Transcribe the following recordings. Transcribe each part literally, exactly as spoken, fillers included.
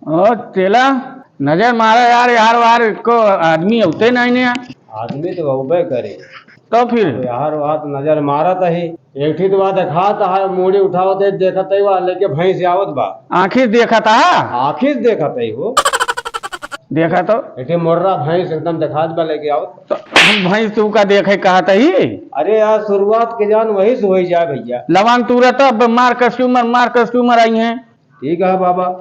ओ चेला, नजर मारा यार, यार वार को आदमी होते नहीं ने। आदमी तो होबे करे। तो फिर? यार वार तो नजर मारत ही। एक ठी तो बात देखात है, मूड़ी उठावत है, देखत है, वह लेके भैंस आवत बा। आँखी से देखत है? आँखी से देखत है हो। देखा तो। एक ठी मोर्रा भैंस एकदम देखात बा, लेके आवत। तो भैंस तू का देखे कहत ही? अरे यार, शुरुआत के जान वही से होई जाए भैया। लवांग तूरा तो अब मार customer, मार customer आई हैं। ठीक है बाबा,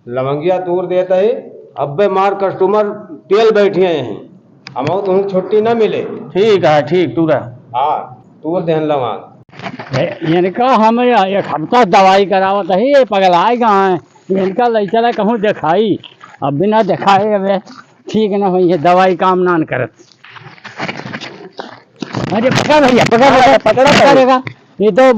लवंगिया तूर देत ही, अब्बे मार customer तेल बैठे हैं, हम तुम छुट्टी ना मिले। ठीक है, ठीक, तूरा। हाँ, तूर देहन लवांग। ए, इनका हम एक हफ्ता दवाई करावत ही, ये पगलाए गा हैं, इनका लइ चला कहूँ देखाई, अब बिना देखाए अब ठीक ना होई है, दवाई काम नान करत। अरे पकड़ भैया, पकड़, हाँ, पकड़, पकड़ा, पकड़। पकड़ेगा। ये तो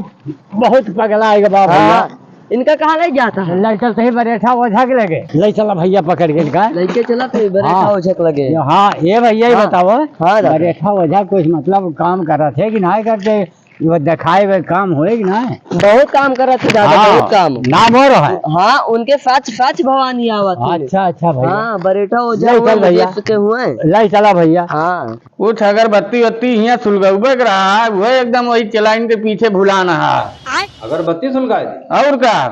बहुत पगलाए गा बाप हाँ, भैया। हाँ। इनका कहाँ लइ जाता है? लइ चलत ही बरेठा ओझा के लगे। लइ चला भैया पकड़ के इनका। लइके चला तो बरेठा हाँ। ओझा के लगे। हाँ, ये भैया ही हाँ। बताओ। हाँ, दादा। बरेठा ओझा कुछ मतलब काम करत है कि नाहीं करत है? ये देखाए हुए काम होए कि नाहीं? बहुत काम करत है दादा, हाँ, बहुत काम। नाम हो रहा है। हाँ, उनके साथ, साथ भवानी आवत है। अच्छा, अच्छा भैया। हाँ, बरेठा ओझा लइ चल हुए, भैया। देख सके हुए। लइ चला भैया। हाँ। कुछ अगरबत्ती वत्ती हियाँ सुलगउबे के रहा है, वो एकदम वही चेलाइन के पीछे भुलाना है। अगरबत्ती सुलगाए दे। और का?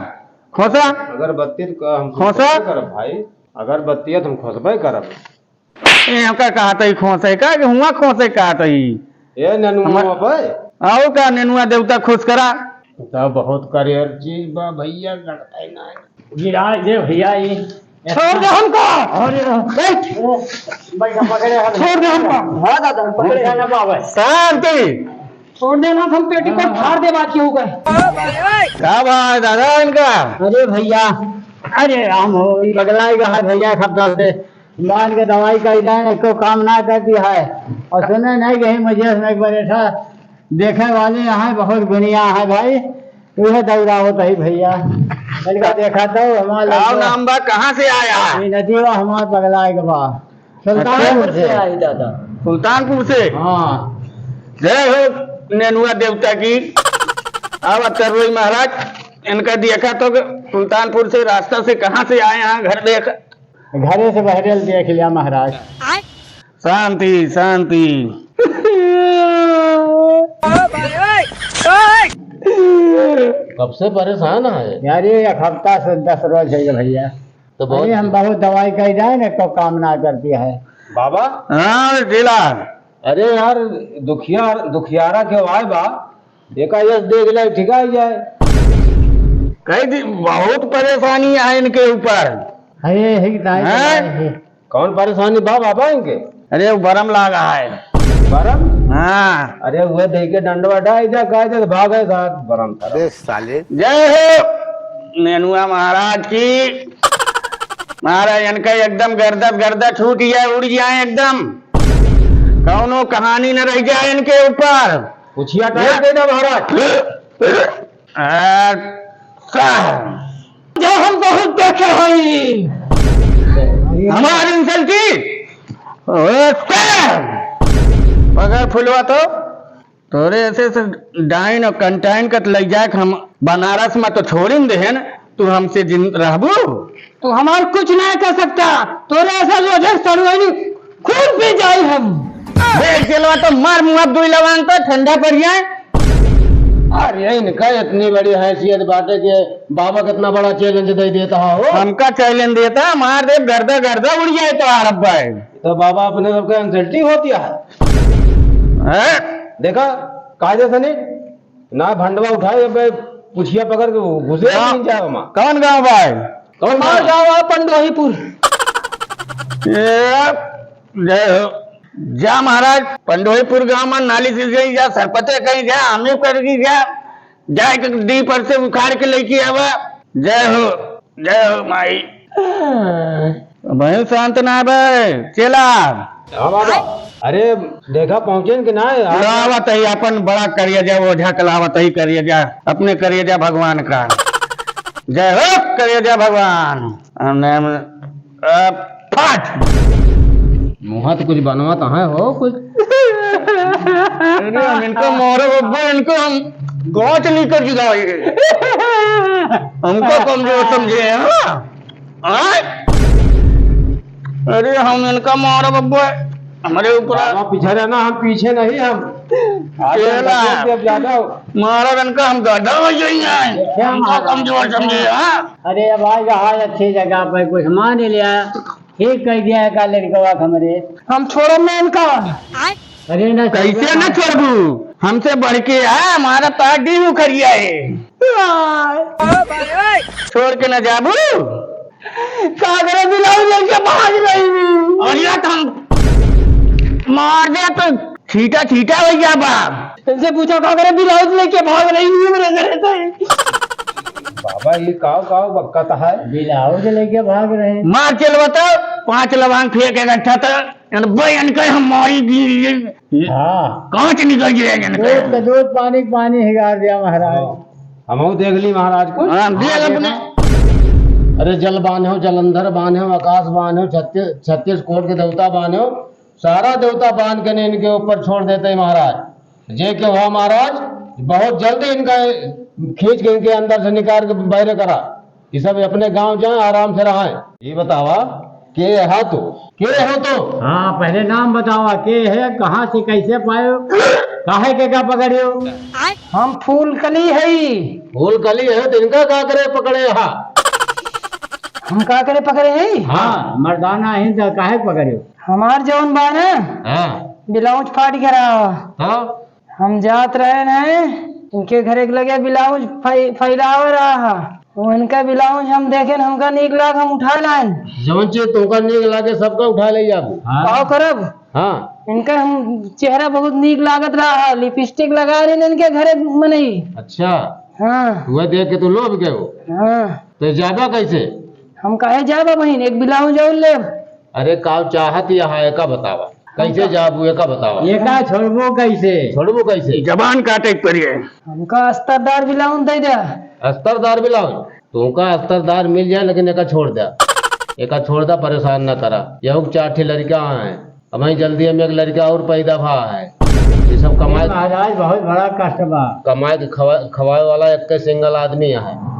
खोसा? अगरबत्ती तो का हम खोसा? खोसबे करब भाई, अगरबत्ती तो हम खोसबे करब। ए, का कहत ही खोसे का, कि हुआँ खोसे कहत ही? ए, नेनुआ हमार पे? और का नेनुआ देवता खुश करा? तो बहुत करियर चीज बा भैया, गड़तै ना। गिरा दे भैया ये। छोड़ दे हमको। अरे बैठ। बैठ, हम पकड़े हैं। छोड़ दे हमको। हाँ दादा, हम पकड़े हैं ना बाबा। शांति। छोड़ देना, हम पेटी को फाड़ दे बाकी हो गए। का बा दादा इनका? अरे भैया, अरे राम हो, ये बगलाए गा है भैया, खपता से मान के दवाई कइ जाए, एको काम ना करती है। और सुने नहीं गई मुझे उसमें एक बरेठा देखे वाले यहाँ बहुत गुनिया है भाई, उहे दौड़ावत ही भैया। इनका देखा तो हमार का लड़का नाम बा, कहाँ से आया? ई नदीवा हमार पगलाए के बा। सुल्तानपुर अच्छा। से आई दादा। सुल्तानपुर से? हाँ। जय हो नेनुआ देवता की। अब तरुई महाराज, इनका देखा तो सुल्तानपुर से रास्ता से कहाँ से आए हैं, घर देख। घरे से बहरेल देख लिया महाराज। शांति, शांति। कब से परेशान है? यार, ये एक हफ्ता से दस रोज है ये भैया। तो बहुत अरे, हम बहुत दवाई कइ जाए ना, तो काम ना करती है। बाबा? हाँ, जिला। अरे यार, दुखिया, दुखियारा के आए बा, एका यस देख ले, ठीक आ जाए। कह दी, बहुत परेशानी है इनके ऊपर। अरे, हे दाई, हैं? दाई, हे। कौन परेशानी बा बाबा इनके? अरे, वो बरम लागा है। बरम? हाँ। अरे, वो दे के डंडवा डाल दे, कह दे, भागे साथ बरम साथ। अबे साले। जय हो नेनुआ महाराज की। महाराज इनका एकदम गर्दा गर्दा छूट जाए, उड़ जाए एकदम। कौनो कहानी न रह जाए इनके ऊपर। पूछिया टाइट दे दे महाराज। अच्छा। जो हम बहुत देखे हई। हमार insult की? ओए, पकड़ फुलवा तो। तोरे ऐसे से डाइन और कंटाइन का लइ जाए के हम बनारस में तो छोड़िन देहेन, तू हमसे जिन रहबू? तू हमार कुछ नहीं कर सकता, तोरे ऐसा जो अधर सड़ुआनी खून पी जाई हम। देख चलवा तो मार मुँह दुई लवांग तो ठंडा पड़ जाए। अरे इनका इतनी बड़ी हैसियत बाटे कि बाबा कितना बड़ा challenge दे देता है हो। हमका challenge देता, मार दे गर्दा गर्दा उड़ जाए तो आरब भाई। तो बाबा अपने सबके insult ही होती है। हैं? देखा, कायदे से नहीं, ना भंडवा उठाए, अब पुछिया पकड़ के घुसे ना। नहीं जाओ माँ। कौन गाँव बा? कौन हमार गाँव? गाँव है पंडोहीपुर। ए, जय हो। जा महाराज, पंडोहीपुर गाँव में नाली से गई जा, सरपते कहीं जा, हमें कर गई जा, जाए के डी पर से उखाड़ के लेके आवा। जय हो, जय हो माई। भाई शांत ना बे, चेला। हाँ बाबा। अरे देखा पहुँचे कि ना यार? लावत ही अपन बड़ा करिया जा, ओझा के लावत ही करिया जा, अपने करिया जा भगवान का। जय हो करिया जा भगवान। हमने, अ, फट। मुँह तो कुछ बनवा तो है हो कुछ। अरे हम इनको मारो बब्बा, इनको हम गाँच लेकर जुदाई। हमको कमजोर समझे हैं, हाँ? हाँ? अरे हम इनका मारब अब्बे, हमरे ऊपर। बाबा पीछे रहना, हम पीछे नहीं, हम आगे चला। लगे थे ज्यादा। मारब इनका, हम गधा हो जाएंगे। क्या हमका मारा? कमजोर समझे, हाँ? अरे अब आज, आज अच्छी जगह पे कुछ मान ही लिया, ठीक कह दिया है का लड़कवा हमरे। हम छोड़ब ना इनका। अरे ना कैसे ना छोड़बू? हमसे बढ़ के है, हमारा तार डी उखरिया है। छोड़ के ना जाबू। का करे, बिलाउज लेके भाग रही हूँ। अरे तो हम मार दे तो छीटा छीटा हो जाबा। इनसे पूछो का करे, बिलाउज लेके भाग रही हूँ मेरे घर से। बाबा ये काव काव बक्कत है। बिलाउज लेके भाग रहे। मार चल बताओ, पाँच लवांग फेंक इकट्ठा था। अरे भाई, इनके हम मारी दी, ये, ये हाँ। कांच निकल जाए इनके। दूध का दूध, पानी का पानी हिगार दिया महाराज। हाँ। हमहू देख ली महाराज कुछ। हाँ, देख हाँ, अपने। देखा। अरे जल बान्हो, जलंधर बान्हो, आकाश बान्हो, छत्तीस, छत्तीस कोट के देवता बान्हो, सारा देवता बांध के ने इनके ऊपर छोड़ देते हैं महाराज। जे के हुआ महाराज, बहुत जल्दी इनका खींच के इनके अंदर से निकाल के बाहर करा। ये सब अपने गांव जाए, आराम से रहे। ये बतावा, के है तू? के हो तू? हाँ, पहले नाम बतावा, के है, कहाँ से, कैसे पायो, काहे के का पकड़ियो? हम फूल कली है। फूल कली है, तो इनका का करे पकड़े हा? हम का करे पकड़े है? हाँ, मर्दाना है तो काहे पकड़ियो? हमार जौन बा ना, हाँ। ब्लाउज फाट गया रहा। तो? हम जात रहे न, इनके घरे के लगे ब्लाउज फै-, फैलाव रहा। वो इनका ब्लाउज हम देखेन, हमका नीक लाग, हम उठा लाएन। जवन चीज तुमका नीक लागे, सबका उठा ले जाबू। हाँ। काव करब? हाँ। इनका हम चेहरा बहुत नीक लागत रहा, लिपस्टिक लगा रहे इनके घरे मनई। अच्छा। हाँ। वह देख के तू लोभ गए हो? हाँ। तो जाबा कैसे? हम काहे जाबा बहिन, एक ब्लाउज और लेब। अरे काव चाहत यहाँ, एका बतावा। कैसे जाबू, एका बतावा। एका छोड़बो कैसे? छोड़बो कैसे? जबान काटे के पड़िए। हमका अस्तरदार ब्लाउज दे दे। अस्तरदार ब्लाउज? तुमका अस्तरदार मिल जाए, लेकिन एका छोड़ दे। एका छोड़ दे, परेशान न करा। यहू के चार ठे लड़का हैं। अब वहीं जल्दी हम एक लड़का और पैदा भा है। ये सब कमाए, महाराज, बहुत बड़ा कष्ट बा। कमाए के खवा-, खवाए वाला एक single आदमी है।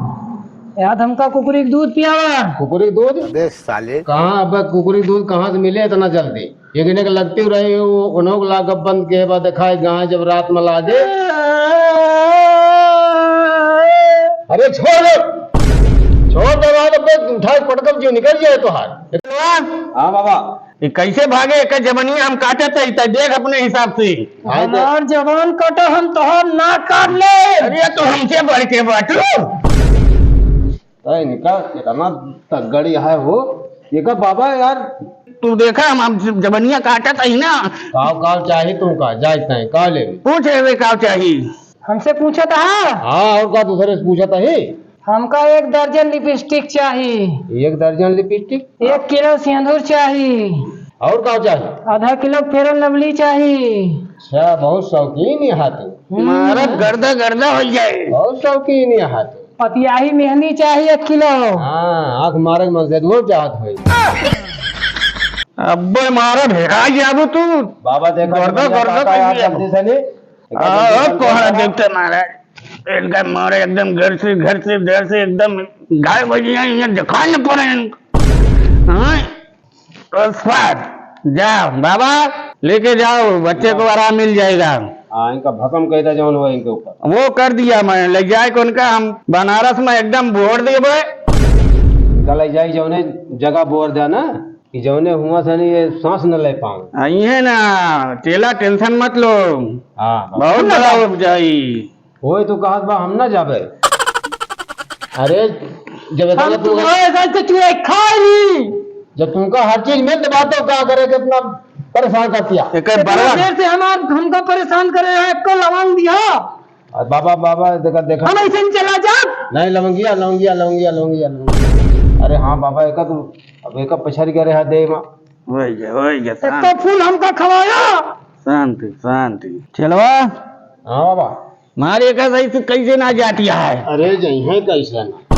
याद हमका कुकुरी के दूध पियावा। कुकुरी के दूध? अबे साले। कहाँ अब कुकुरी के दूध कहाँ से मिले इतना जल्दी? एक ने के लगती रही, वो उन्हों को लाग बंद के बा, दिखाए गाय जब रात में लागे। अरे छोड़ दे, छोड़ दे, बाद में उठा के पटकब जो निकल जाए तोहार। हाँ बाबा। ये कैसे भागे? एक जबनिया हम काटत है, त देख अपने हिसाब से। हाँ, तो हमार जबान कटे, हम तोहार नाक काट ले। अरे, तो हमसे बढ़ के बाटू। तो इनका इतना तगड़ी है हो, ये का बाबा यार। तू देखा, हम, हम जबनिया काटत है ना। काव, काव चाही तुमका, जाइत नहीं, काव लेबे? पूछ लेबे, काव चाही? हमसे पूछत हा? हाँ, और का दूसरे से पूछत है? हमका एक दर्जन लिपस्टिक चाही। एक दर्जन लिपस्टिक? एक किलो सेंदूर चाही। और का चाही? आधा किलो Fair and Lovely चाही। अच्छा, बहुत शौकीन यहाँ तू। हम्म। मारब गर्दा गर्दा हो जाए। बहुत शौकीन यहाँ तू। पतियाही मेहंदी चाही एक किलो। हाँ, आँख मारे के मन से वो चाहत होई। अब्बे मारब हेरा जाबू तू। बाबा देखा गर्दा गर्दा कर दिया। जल्दी से नहीं। हाँ, कोहरा देखते महाराज। इनका मारे एकदम घर से, घर से, घर से एकदम गायब हो गया, इन्हें दिखाई न पड़े इनको। हाँ? और स्वाद, जाओ बाबा, लेके जाओ, बच्चे को आराम मिल जाएगा। हाँ, इनका भकम कह दे जौन हो इनके ऊपर। वो कर दिया मैं, ले जाए के उनका हम बनारस में एकदम बोर देबे। इनका ले जाए जौने जगह बोर दे ना, कि जौने हुआ से नहीं ये सांस न ले पावे। हाँ, इहे ना, चेला tension मत लो। हाँ, बाबा। बहुत बड़ा उपजाई। ओए, तू कहत बा हम ना जाबे? अरे, जब हम इतना तू तुम्हारे साथ तो चूहे खा ली। जब तुमका हर चीज मिल बा तो का करे, कितना परेशान कर दिया। एकर इतना बड़वा देर से हमार, हमका परेशान करे हैं, एको लवंग दिया। अरे बाबा, बाबा, देखा, देखा। हम ऐसे ही चला जा। नहीं, लवंगिया, लवंगिया, लवंगिया, लवंगिया, लवंगिया। अरे हाँ बाबा, एका तू, अब एका पछाड़ी करे है दे मा। वही जा, वही जा, एको शांति। फूल हमका खवाया। शांति, शांति। चलवा। हाँ बाबा। मारे का सही से कैसे ना जाती है? अरे जइहे कैसे ना।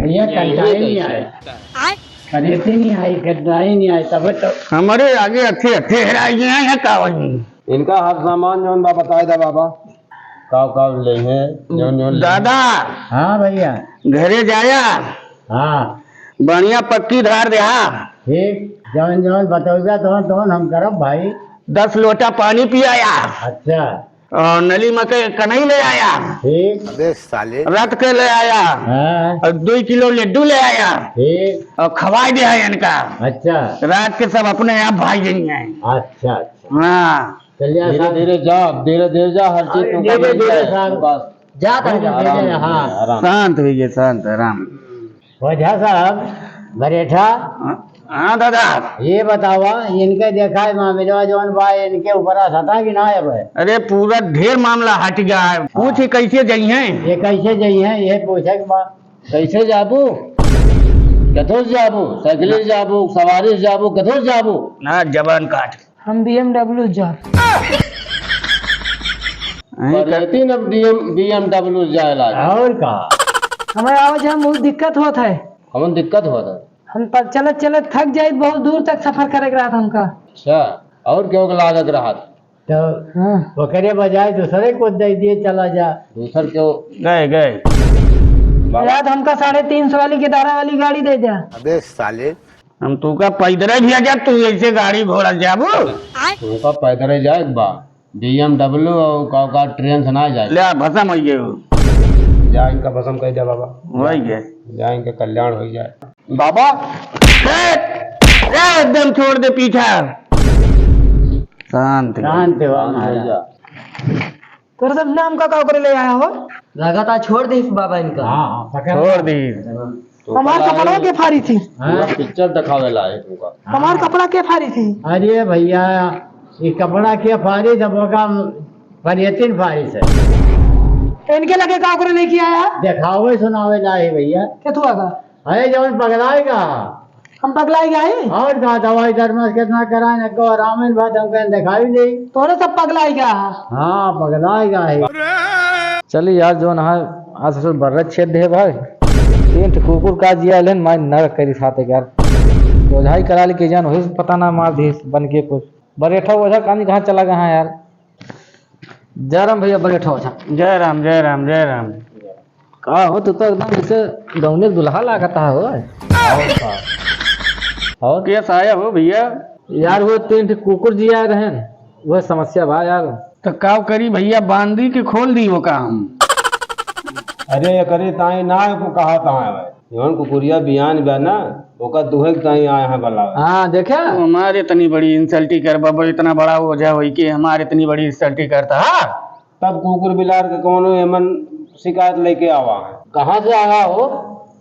भैया, जइहे कंटाई नहीं कैसे। आए। आए? अरे, इतनी नहीं आई, कंटाई नहीं आई, तब तो। हमारे आगे अच्छे, अच्छे हेराई गए हैं, का वही? इनका हर सामान जौन बा बताए दा बाबा। काव काव लेहे, जौन जौन लेहे। दादा। हाँ भैया। घरे जाया। हाँ। बढ़िया पक्की धार देहा। ठीक, जौन जौन बतौबा तौन तौन हम करब भाई। दस लोटा पानी पियाया। अच्छा। और नली में के कनई ले आया। ठीक। अबे साले। रत के ले आया। हाँ। और दुई किलो लड्डू ले आया। ठीक। और खवाई देहा इनका। अच्छा। रात के सब अपने आप भाग जाइहैं। अच्छा, अच्छा। हाँ। चलिए धीरे साहब। धीरे जा, धीरे धीरे जा, हर चीज अरे, तुमको धीरे मिल धीरे जाए। साहब। बस। जा, जा, जा, जा, आराम से, हाँ। आराम से। शांत होइए, शांत, आराम। ओझा साहब, बरेठा। हाँ, हाँ दादा। ये बतावा, इनके देखा है मामला जौन बा, इनके ऊपर सता कि ना है भाई? अरे पूरा ढेर मामला हट गया है। हाँ। पूछी कैसे जइहैं? ये कैसे जइहैं, ये पूछे के बा। कैसे जाबू? कथो से जाबू? साइकिल से जाबू, सवारी से जाबू, कथो से जाबू? ना, जबान काट। हम B M W जाब। अहीं का- बरेती न B M, B M W जाए लाग। और का? हमें आवे जाए में बहुत दिक्कत होत है। कौन दिक्कत होत है? हम प-, चलत चलत थक जाइत, बहुत दूर तक सफर करे के रहत हमका। अच्छा, और केहू के लागत रहत? तो हाँ। ओकरे बजाय दूसरे को दे दिए, चला जा। दूसर केहू? गए, गए। बाबा। याद हमका साढ़े तीन सौ वाली, गिटारा वाली गाड़ी दे जा। अबे साले। हम तू का पैदल भी आ जा, तू ऐसे गाड़ी घोड़ा जाबू? तुमका पैदल ही जाए के बा, B M W और का, का ट्रेन से ना जाए। ले, भसम हो गए हो। जा, इनका भसम कर दे बाबा। वही है। जा, इनका कल्याण हो जाए। बाबा, ए, ए, एकदम छोड़ दे पीछा। शांत हो। शांत हो, शांत हो महाराज। जा। तोरे सब नाम का, का करे ले आया हो? लगातार छोड़ दीस बाबा इनका। हाँ, हाँ, पकड़। छोड़ दीस। तो हमार कपड़ा के फारी थी। पूरा हाँ। पिक्चर दिखावे ला है तुमका। हमार कपड़ा के फारी थी। अरे भैया, ये कपड़ा के फारी, जब ओका फरियतिन फारी से। इनके लगे का करे लेके आया? दिखावे सुनावे ला है भैया। के तू आगा? अरे जौन पगलाएगा। हम पगलाई गए? और का, दवाई दरमास कितना कराए, न को आराम है, बात हमके देखाई नहीं। तोरे सब पगलाई गया। हाँ, पगलाई गए। चली यार, जौन है, आज ससुर बर्रे छेद दे भाई। तीन ठे कुकुर का जिया लेन, माई नरक करी साथे यार। तो झाई करा ली के जान, वही से पता ना मार दी बन के कुछ। बरेठा ओझा कानी कहाँ चला गया है यार? जय राम भैया, बरेठा ओझा। जय राम, जय राम, जय राम। का हो, तू तो एकदम जैसे गौने दुल्हा लागत है हो। और का? और? केस आया हो भैया? यार, वो तीन ठे कुकुर जिया रहन, वह समस्या बा यार। तो का करी भैया, बांधी के खोल दी वो का हम? अरे, ये करी ताई ना को कहा था भाई। जौन कुकुरिया बियान बा ना, ओका दुहे के ताई आए हैं बलावे। हाँ, देखे? तू हमारे इतनी बड़ी insult ही कर बाबा, इतना बड़ा ओझा होई के हमारे इतनी बड़ी insult ही करता है? तब कुकुर बिलार के कौनो एमन शिकायत लेके आवा है। कहाँ से आया हो?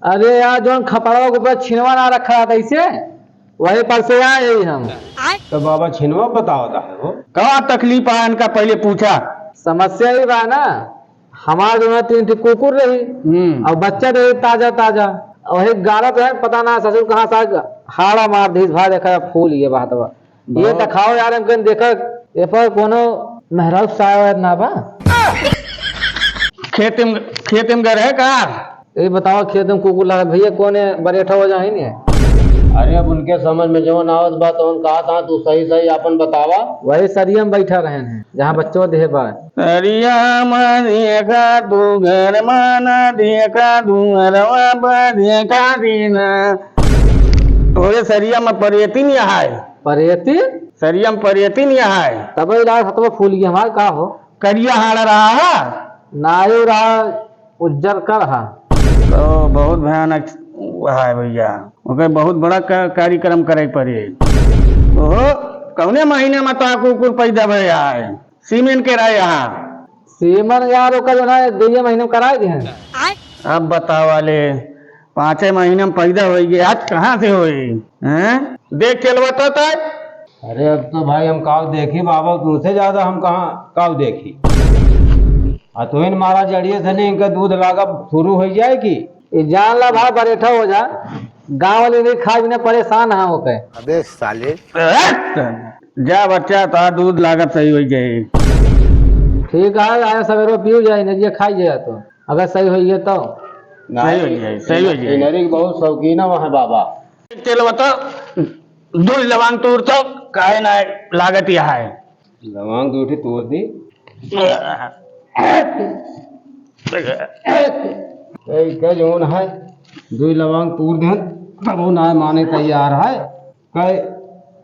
अरे यार, जौन खपड़वा के ऊपर छिनवा ना रखा था इसे, वही पर से आए ही हम। तो बाबा छिनवा बतावता है वो। का तकलीफ है इनका, पहले पूछा। समस्या ही बा ना, हमार जो है तीन ठे कुकुर रही, हम्म। और बच्चा रही ताजा ताजा, और वही गारत है, पता ना ससुर कहाँ से हाड़ा मार दी, भाई देखा फूल ये बात बा। ये बहुत। दिखाओ यार, हमके देखा, ये पर कोनो मेहरारू साया ना बा। खेत में, खेत में घर है का? ये बताओ, खेत में कुकुर लगा भैया, कौन है, बरेठा ओझा ही नहीं है? अरे, अब उनके समझ में जौन आवत बा, तौन कहा था, तू सही सही आपन बतावा। वही सरिया में बैठा रहे हैं, जहाँ बच्चों देह बा। सरिया में देखा तू घर माना, देखा दुअरवा पर देखा दीना। तोरे सरिया में परेती नहीं आए। परेती? सरिया में परेती नहीं आए। तब इलाज हतवा फूल गया हमार, का हो? करिया हाड़ा रहा है? नायो रहा, उज्जर कर हा। तो बहुत भयानक है भैया, ओके बहुत बड़ा का-, कार्यक्रम करे के पड़ी। ओहो, कौने महीने में तो कुकुर पैदा भय है? सीमेन के रहे यहाँ। सीमेन यार, ओकर जो ना, दुइये महीने में कराए दे हैं। अब बतावा ले, पाँचे महीने में पैदा होई गए, आज कहाँ से होई? हैं? देख चलवा तो तय। अरे अब तो भाई हम काव देखी बाबा, तुमसे ज्यादा हम कहाँ काव देखी। आ तुहिन मारा जड़िए से नहीं, इनका दूध लागब शुरू हो जाए कि? ये जान ला भाई, बरेठा ओझा, गाँव वाले नहीं खाए बिना परेशान हाँ होके। अबे साले। जा बच्चा, तो दूध लागत सही हो जाए। ठीक है, आया सवेरे पीऊ जाए, नहीं ये खाई जाए तो। अगर सही होइए तो? सही हो जाए, सही हो जाए। इनरी के बहुत शौकीन है वहाँ बाबा। चलो बता, दो लवांग तूर तो काहे ना लागत यहाँ है। लवांग दो ठे तूर दी। ए, का जौन है, दो लवांग तूर देन। तबो ना माने तैयार है। कहे,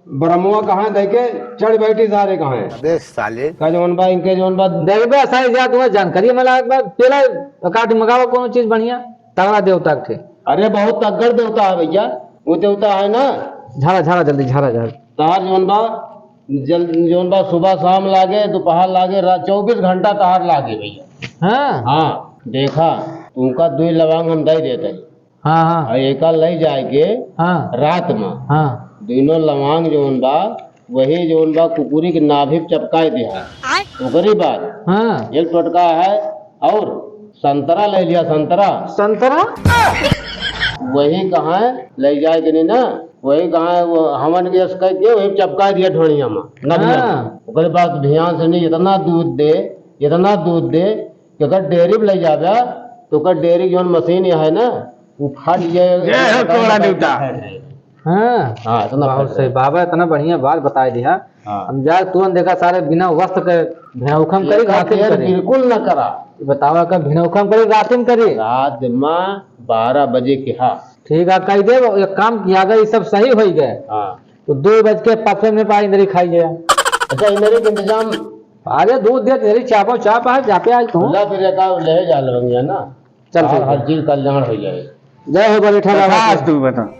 "बरमुआ कहाँ देखे चढ़ बैठी सारे कहाँ?" अबे साले। कहे, "जौन बा, इनके जौन बा।" देखबे, सही जा तुम्हें जानकारी मिला, एक बार पेला काट मंगावा, कोनो चीज बढ़िया, तगड़ा देवता के। अरे, बहुत तगड़ देवता है भैया, वो देवता है ना। झाड़ा, झाड़ा, जल्दी झाड़ा, झाड़ा। तहार जौन बा, जल-, जौन बा, सुबह शाम लागे, दोपहर लागे, रात, चउबीस घंटा तहार लागे भैया। हाँ। हाँ, देखा, तुमका दुई लवांग हम दे देते हैं। हाँ, हाँ। आ एका लई जाए के हाँ। रात में हाँ। दुनों लवांग जौन बा, वही जौन बा कुकुरी के नाभि पे चपकाए दिहा। आय। ओकरी बाद हाँ। एक टोटका है और संतरा ले लिया, संतरा। संतरा? वही कहाँ लई जाए के नहीं ना, वही कहाँ वो हवन के जस कह के वही चपकाए दिया ढोड़िया में, नदिया में। हाँ। ओकरे बाद ध्यान से नहीं, इतना दूध दे, इतना दूध दे, कि अगर डेयरी पे ले जाबे, तो ओकर डेयरी जौन मशीन है ना, वो फाट जाए। जय हो कोहड़ा देवता। हाँ। हाँ, इतना बहुत फाट सही। जाए। बाबा इतना बढ़िया बात बताए दिया। हाँ। हम जाए तुरंत देखा सारे बिना वस्त्र के भेड़ौखम करी, एका रातिम केयर करी। बिल्कुल न करा। बतावा का भेड़ौखम करी, रातिम करी। रात में बारह बजे के हाँ। ठीक है, कह दे, एक काम किया, अगर ये सब सही हो गए, हाँ। तो दो बज के पचपन मिनट पर इंदरी खाई जाए। अच्छा, इंदरी के इंतजाम। अरे दूध दे, तेरी चापो चाप है, जापे आज तू। ला फिर एका ले जा लवंगिया ना। चल, और ठीक है। हर चीज कल्याण हो जाए। जय हो बरेठा बाबा की। आज तू बता।